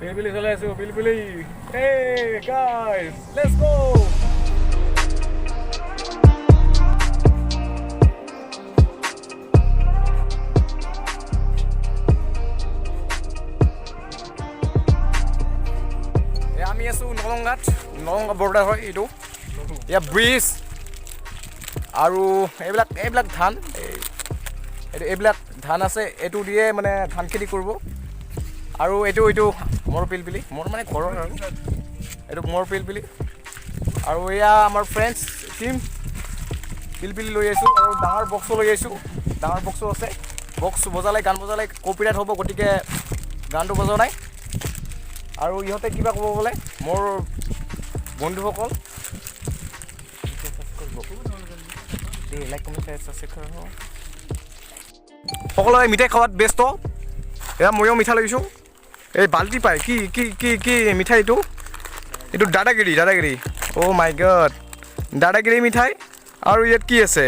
পিলপিলি চলাই আছো, পিলপিলি। Hey guys, let's go। আমি আছোঁ নলংগাত, নলংগা বৰ্ডাৰ হয় এইটো। ইয়াত ব্ৰিজ আৰু এইবিলাক ধান, এইটো এইবিলাক ধান আছে, এইটো দিয়ে মানে ধান খেতি কৰিব। আৰু এইটো মোৰ পিলপিলি, মোৰ মানে ঘৰৰ আৰু এইটো মোৰ পিলপিলি। আৰু এয়া আমাৰ ফ্ৰেণ্ডছ টিম, পিলপিলি লৈ আহিছোঁ আৰু ডাঙৰ বক্সো লৈ আহিছোঁ। ডাঙৰ বক্সো আছে। বক্স বজালে, গান বজালে কপিৰাইট হ'ব, গতিকে গানটো বজোৱা নাই। আৰু ইহঁতে কিবা ক'ব বোলে, মোৰ বন্ধুসকল। লাইক, কমেণ্ট, শ্বেয়াৰ, ছাবস্ক্ৰাইব কৰিব। সকলোৱে মিঠাই খোৱাত ব্যস্ত। এয়া ময়ো মিঠাই লৈছোঁ। এই বাল্টি পাই কি কি কি কি মিঠাই এইটো? এইটো দাদাগিৰি, দাদাগিৰি। অ' মাই গড, দাদাগিৰি মিঠাই। আৰু ইয়াত কি আছে?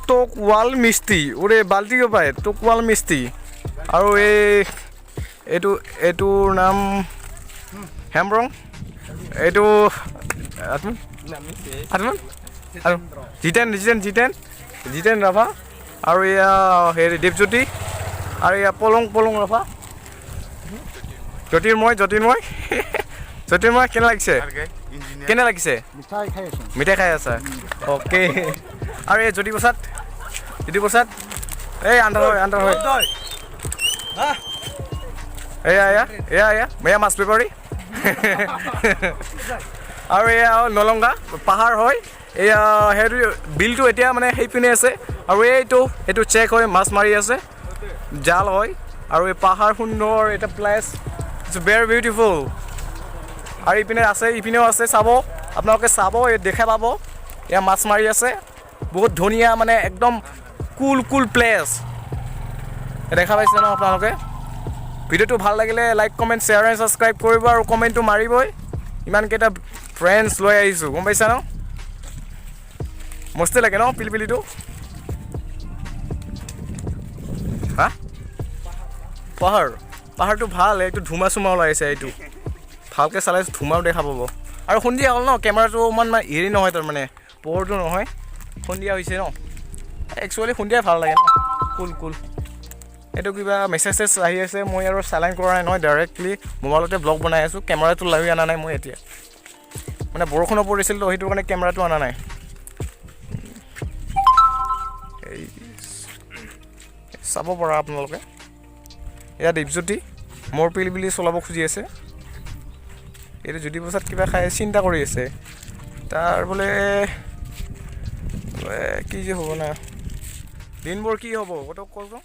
টোকৱাল মিষ্টি। ওৰে, বাল্টিও পায় টোকৱাল মিষ্টি। আৰু এই এইটোৰ নাম হেমৰং। এইটো আত্মন আত্মন আৰু জিতেন, জিতেন, জিতেন, জিতেন ৰাভা। আৰু এয়া হেৰি দীপজ্যোতি। আৰু এয়া পলং, পলং ৰাভা। জ্যোতিৰ্ময়, জ্যোতিৰ্ময়, জ্যোতিৰ্ময়। কেনে লাগিছে? কেনে লাগিছে? মিঠাই খাই আছোঁ। মিঠাই খাই আছা, অ'কে। আৰু এই জ্যোতি প্ৰসাদ, জ্যোতি প্ৰসাদ। এই আন্ধাৰ হয়, আন্ধাৰ হয়। এয়া, এয়া, এয়া, এয়া, এয়া মাছ বেপাৰী। আৰু এয়া হ'ল নলংগা পাহাৰ হয়। এয়া সেইটো বিলটো এতিয়া মানে সেইপিনে আছে। আৰু এইটো, এইটো চেক হয়, মাছ মাৰি আছে, জাল হয়। আৰু এই পাহাৰ সুন্দৰ এটা প্লেচ, it's very beautiful. আৰু ইপিনে আছে, ইপিনেও আছে, চাব আপোনালোকে, চাব, এই দেখা পাব। এয়া মাছ মাৰি আছে। বহুত ধুনীয়া, মানে একদম কুল কুল প্লেচ। দেখা পাইছে ন আপোনালোকে? ভিডিঅ'টো ভাল লাগিলে like, comment, share and subscribe কৰিব আৰু কমেণ্টটো মাৰিবই। ইমানকেইটা ফ্ৰেণ্ডছ লৈ আহিছোঁ, গম পাইছা ন? মস্তি লাগে ন পিলপিলিটো? হা, পাহাৰ, পাহাৰটো ভাল। এইটো ধুমা চুমা ওলাই আছে। এইটো ভালকৈ চালে ধুমাও দেখা পাব। আৰু সন্ধিয়া হ'ল ন, কেমেৰাটো ইমান মানে হেৰি নহয়, তাৰমানে পোহৰটো নহয়। সন্ধিয়া হৈছে ন, একচুৱেলি সন্ধিয়াই ভাল লাগে ন, কুল কুল। এইটো কিবা মেছেজ আহি আছে। মই আৰু চাইলেণ্ট কৰা নাই নহয়, ডাইৰেক্টলি মোবাইলতে ব্লগ বনাই আছোঁ। কেমেৰাটো লৈ অনা নাই মই এতিয়া, মানে বৰষুণো পৰিছিল তো, সেইটো কাৰণে কেমেৰাটো অনা নাই। এই চাব পৰা আপোনালোকে। এয়া দীপজ্যোতি মোৰ পিলপিলি চলাব খুজি আছে। এইটো জ্যোতি প্ৰসাদ কিবা খাই চিন্তা কৰি আছে। তাৰ বোলে কি যে হ'ব না, দিনবোৰ কি হ'ব কত কচোন।